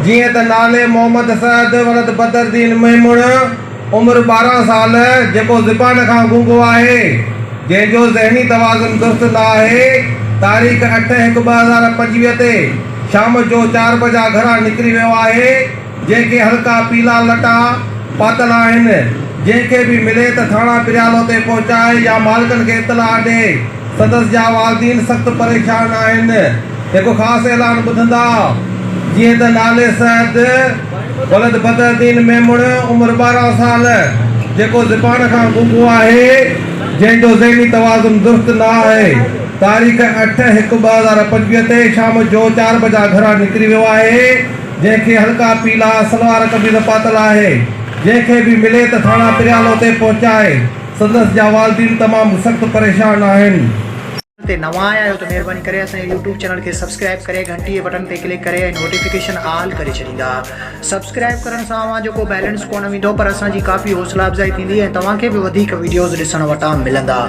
جيئن ته نالي محمد سعد ولد بدرالدين ميمڻ عمر 12 سال جيڪو زبان کان گونگو آهي جنهن جو ذهني توازن درست نه آهي تاريخ اٺ هڪ 2025 تي شام جو چار بجا گهران نڪري ويو آهي جنهن کي هلڪا پيلا لٽا پاتل آهن، جنهن کي به ملي ته ٿاڻا پريالو تي پهچائي يا مالڪن کي اطلاع ڏي، سندس جا والدين سخت پريشان آهن، هڪ خاص اعلان ٻڌندا، جيئن ته نالي سعد ولد بدرالدين ميمڻ عمر 12 سال، جيڪو زبان کان گونگو آهي، جنهن جو ذهني توازن درست نه آهي، تاريخ اٺ هڪ 2025 تي شام جو چار بجا گهران نڪري ويو آهي. جنهن کي هلڪا پيلا سلوار قميص پاتل آهي، جنهن کي به ملي ته ٿاڻا پريالو تي پهچائي، سندس جا والدين تمام سخت پريشان آهن. تي نوان آيا آهيو ته مهرباني ڪري اسان جي يوٽيوب چينل کي سبسڪرائب ڪري گهنٽي جي بٽڻ تي ڪلڪ ڪري ۽ نوٽيفڪيشن آل ڪري ڇڏيندا سبسڪرائب ڪرڻ سان اوهان جو ڪو بيلنس ڪونه ويندو پر اسان جي ڪافي حوصلا افزائي ٿيندي ۽ توهان کي به وڌيڪ وڊيوز ڏسڻ وٽان ملندا.